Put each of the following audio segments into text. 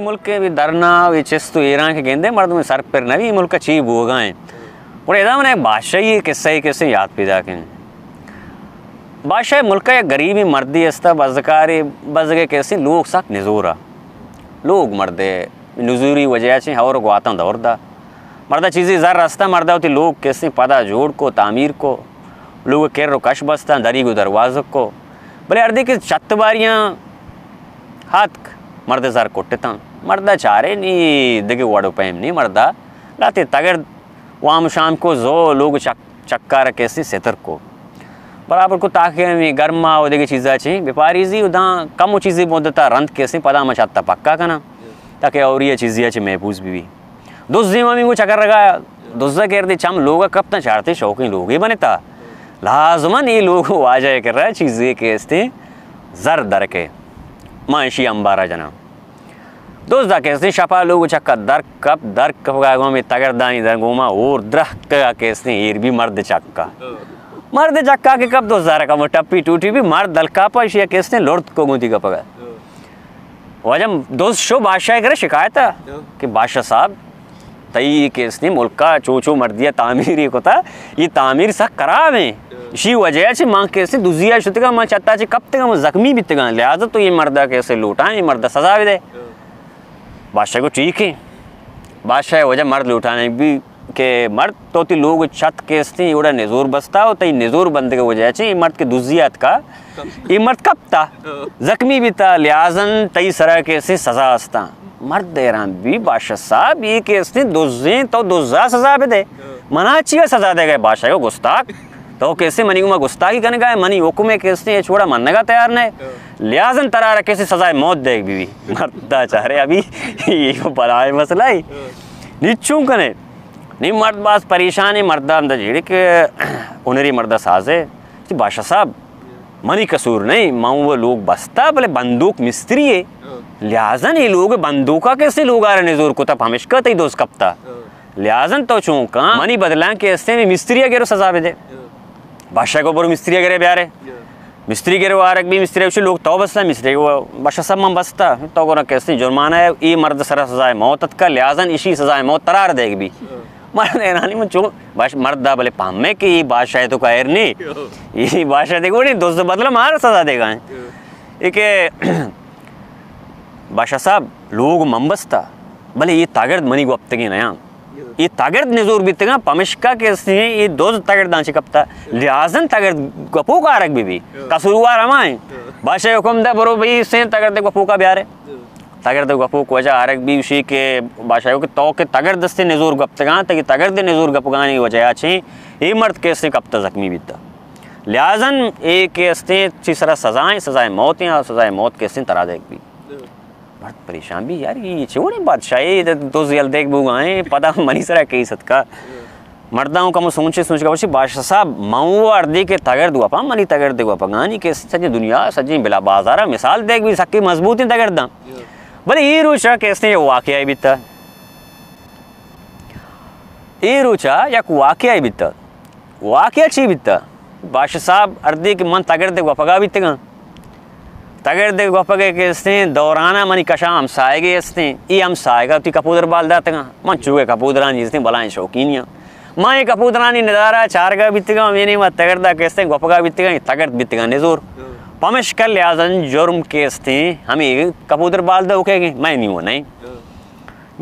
ملک ءِ بھی دھرنا ءُ اے چست ءُ ایراں کہ گندے مردم سر پر نہ بی، اے ملک ءَ چی بوگا ایں۔ گڑا ادا من یک بادشاہی قصہ ءِ کسے یات پیداک ایں۔ بادشاہ ءِ ملک ءَ یک غریبیں مردے استا، بزکارے، بزگ ءِ کسے لوگ سک نزورا۔ لوگ مردے نزوری وجہ چیں ہور گواتاں دور دا۔ مردا چیزے زر استا، مردا وتی لوگ کسے پدا جوڑ کو، تعمیر کو۔ لوگ کر ءُ کش بستاں، دریگ ءُ دروازگ کو۔ بلے ہردے کہ چھت باریاں ہاتک، مرد زر کٹتاں۔ مردا چارے نی دگہ وڑ ءُ پیم نی مردا۔ لاتے تگرد وام شام کو زو لوگ چک-، چکار کسے ستر کو۔ برابر کو تاکہ ہمیں گرما ءُ دگہ چیزا چیں بپاریزی ءُ داں کم ءُ چیزے مدتا رند کسے پدا ہما چھتا پکا کناں تاکہ اوری چیزی چہ محفوظ بی بی۔ دزیں ہمے گوں چکر رگا، دزا کردے چم لوگا کپتاں، چارتے شوقیں لوگے بنتا۔ لازماً اے لوگ واجہ ءِ کرا چیزے کہ استیں زر درکے۔ ما اشی انبارا جناں۔ دزا کہ استیں شپا لوگ چکا در کپ، در کپگا گوں ہمے تگردانی در گوما اور درہکگا کہ استیں ایر بی مرد چکا۔ مرد چکا کہ کپ دزا رکم ٹپی ٹوٹی بی مرد دلکاپا اشیا کہ استیں لڑت کو گوں تی کپگا۔ واجہ دز شو بادشاہ ءِ کرا شکایت ءَ کہ بادشاہ صاحب، تئی کہ استیں ملکا چو چو مردی ءَ تعمیرے کتا، اے تعمیر سک خراب ایں۔ اشی وجہ چہ من کہ استیں دزیا شتگاں، من چھتا چہ کپتگاں، من زخمی بیتگاں، لہذا تو اے مردا کہ استیں لوٹاں، اے مردا سزا بدے۔ بادشاہ گو ٹھیک ایں۔ بادشاہ واجہ مرد لوٹانے بی کہ مرد تو تی لوگ چھت کہ استیں ایوڑا نزور بستا ءُ تئی نزور بندگ ءِ وجہ چہ اے مرد کہ دزی آتکا، اے مرد کپتا، زخمی بیتا، لہذا تئی سرا کہ استیں سزا استاں۔ مرد حیران بی، بادشاہ صاحب، اے کہ استیں دزیں، تو دزا سزا بدے، منا چیا سزا دے گئے؟ بادشاہ گو گستاخ، تو کہ استیں منی گوما گستاخی کنگا ئے، منی حکم ءَ کہ استیں ہچ وڑا منگا تیار نہ ئے، لہذا ترا را کہ استیں سزائے موت دیگ بی بی۔ مردا چارے ابی اے بلائیں مسئلہ ایں۔ نی چون کنے؟ نی مرد باز پریشان ایں، مردا ہمدا جیڑے کہ ہنری مردا سازے۔ چی بادشاہ صاحب، منی قصور نہ ایں، من وہ لوگ بستا، بلے بندوک مستری ایں۔ لہذا اے لوگ بندوکا کہ استیں لوگا را نزور کتا، پمشکا تئی دز کپتا۔ لہذا تو چون کن، منی بدلاں کہ استیں مستری ءَ گرو سزا بدے۔ بادشاہ گو برو مستری ءَ گرے بیارے۔ مستری گرو آرگ بی، مستری گوشی لوگ تو بستا؟ مستری گو بادشاہ صاحب من بستا، تو گو کہ استیں جرمانہ ایں، اے مرد سرا سزائے موت اتکا، لہذا اشی سزائے موت ترا را دیگ بی۔ مرد حیرانی من چون باش مردا بلے پہمے کہ اے بادشاہ تو کائر نی، اے بادشاہ دے گوڑی دز بدلا مارا سزا دیگا ایں۔ اے کہ بادشاہ صاحب، لوگ من بستا، بلے اے تگرد منی گوپتگیں نیاں۔ اے تگرد نزور بیتگاں، پمشکا کہ استیں اے دز تگرداں چہ کپتا، لہذا تگرد گپوک آرگ بی بی۔ قصوروار ہما ایں۔ بادشاہ حکم دا، برو بی استیں تگرد گپوکا بیارے۔ تگرد گپوک واجہ آرگ بی، گوشی کہ بادشاہ کہ تو کہ تگرد استیں نزور گپتگاں، تئی تگرد نزور گپگانی وجہ چیں اے مرد کہ استیں کپتا، زخمی بیتا۔ لہذا اے کہ استیں چی سرا سزا ایں، سزائے موت ایں، اور سزائے موت کہ استیں ترا دیگ بی۔ مرد پریشان بی، یار، اے چے وڑیں بادشاہے، اے دز یل دیگ بوگا ایں، پدا منی سرا کیس اتکا۔ مردا اوں کمو سوچے، سوچ کا گوشی، بادشاہ صاحب، من وہ ہردے کہ تگرد گوپاں، منی تگرد گوپگانی کہ سجیں دنیا، سجیں بلا بازارا مثال دیگ بی، سکیں مضبوطیں تگرداں۔ بلے اے روچا کہ استیں یک واقعہ بیتا۔ اے روچا یک واقعہ بیتا۔ واقعہ چی بیتا؟ بادشاہ صاحب، ہردے کہ من تگرد گوپگا بیتگاں، تگرد گوپگ ءِ کہ استیں دورانا منی کشا ہمساہگے استیں، اے ہمساہگا وتی کپودر بال داتگاں۔ من چوگے کپودرانی استیں بلائیں شوقینی آں۔ من اے کپودرانی ندارہ چارگا بیتگاں، ہمے نیما تگردا کہ استیں گوپگا بیتگاں، اے تگرد بیتگاں نزور۔ پمشکا لہذا جرم کہ استیں ہمے کپودر بال دئوکے، مئے نیمو نئیں۔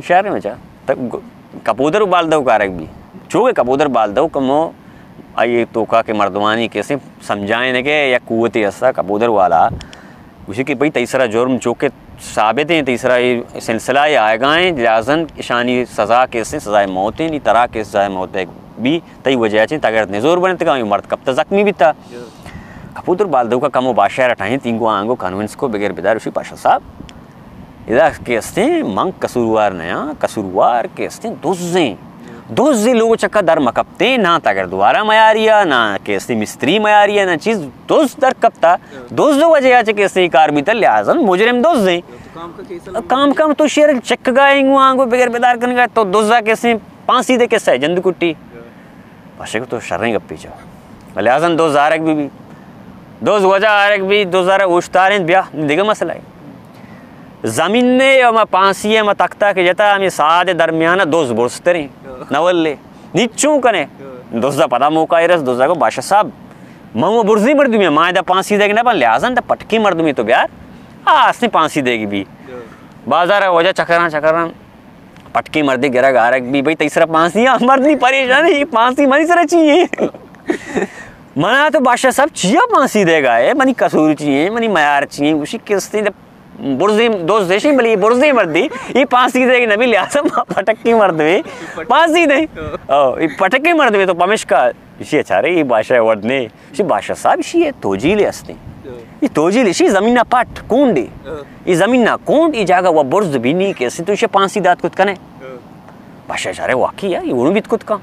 شہر میں چا۔ تہ گ-، کپودر بال دئوک آرگ بی۔ چوگے کپودر بال دئوک ہمو آئی توکا کہ مردمانی کسے سمجھائینگے یک قوتے ہستا کپودر والا۔ گوشی کہ بھئی تئی سرا جرم چوکے ثابت ایں، تئی سرا اے سلسلہ اے آئیگا ایں، لہذا اشانی سزا کسے سزائے موت ایں، نی ترا کہ سزائے موت بی، تئی وجہ چیں تگرد نزور بنتگا، اے مرد کپتا زخمی بیتا۔ کپودر بال دئوکا کمو بادشاہ را ٹاہیں تینگو آنگو کنونس کو بگر بدار، گوشی بادشاہ صاحب، ادا کہ استیں من قصوروار نیاں، قصوروار کہ استیں دزیں۔ دز اے لوگ چکا در مکپتیں، نہ تگردوارا میاریا، نہ کہ استیں مستری میاریا، نہ چیز، دز در کپتا۔ دز وجہ چہ کہ استیں کار بیتا، لہذا مجرم دزیں۔ کام کام تو شیر چکگا اینگو آنگو بگر بدار کنگا، تو دزا کہ استیں پانسی دے کہ سہ جند کٹی۔ پاشے کو تو شریں گپی چا۔ لہذا دز آرگ بی بی۔ دز وجہ آرگ بی، دز آرگ اوشتاریں بیا، دگہ مسئلہ اے۔ زمین نے ہما پانسی ءِ ہما تختا کہ جتا، ہمے ساد ءِ درمیان ءَ دز برزتریں۔ نہ ولے۔ نی چون کنے؟ دز ءَ پدا موقع رس، دز ءَ گو بادشاہ صاحب، من وہ برزیں مردمے، ما ادا پانسی دیگ نہ بن، لہذا دا پٹکیں مردمے تو بیار۔ آ، استیں پانسی دیگ بی۔ بازار ءَ واجہ چکراں چکراں، پٹکیں مردے گرگ آرگ بی، بھئی تئی سرا پانسی آ، مرد نی پریشان ہے، یہ پانسی منی سرا چی ہے؟ منا تو بادشاہ صاحب چیا پانسی دیگا ہے؟ منی قصور چی ہے؟ منی میار چی ہے؟ گوشی کستے دے برزیں، دز دیشیں، بلے یہ برزیں مردے، یہ پانسی دیگ نبی، لہذا ما پٹکیں مردمے پانسی دے۔ او، یہ پٹکیں مردمے تو پمشکا، اسی اچھا رے، یہ بادشاہ ورد نے۔ اسی بادشاہ صاحب، اسی یہ توجیل ہستے۔ یہ توجیل، اسی زمین پٹ، کونڈے۔ یہ زمین کونڈ، یہ جاگہ وہ برز بھی نہیں کہ اسی تو اسے پانسی دات کت کنے۔ بادشاہ اشارے واقعی ہے، یہ اونو بیت کت کن۔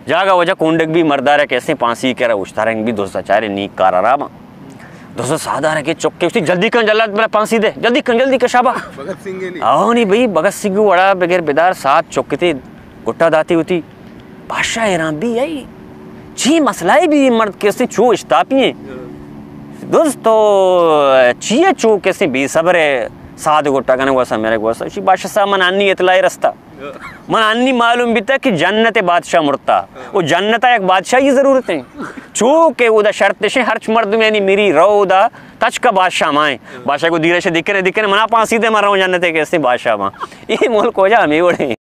جاگہ وجہ کونڈگ بھی مردارے کہ اسے پانسی کرا اشتارنگ بھی دز ءَ چارے نیک کار آرام۔ دز ءَ سادارے کہ چکے اشتی، جلدی کن، جلد بلا پانسی دے، جلدی کن، جلدی کن، شابا۔ بھگت سنگھ نے۔ آو نی بھئی، بھگت سنگھ وڑا بغیر بدار سات چکتے گٹا داتی ہوتی۔ بادشاہ حیران بھی ہے، چی مسئلہ ہے بھی یہ مرد کسے چو اشتاپی ہیں؟ دز تو چی ہے چو کسے بے صبر ہے، ساد گٹا کنے گوسا میرے گوسا۔ شی بادشاہ صاحب من انی اطلاع رستا۔ من انی معلوم بیتا کہ جنت بادشاہ مرتا۔ و جنت یک بادشاہی ضرورت ہیں۔ چو کہ او دا شرط شے ہرچ مردم یعنی میری رو دا تچکا بادشاہ مائیں۔ بادشاہ کو دیرے شے دکنے دکنے منا پانسی دے من رو جنت کے اسے بادشاہ ماں۔ یہ ملک ہو جا ہمیں وڑے۔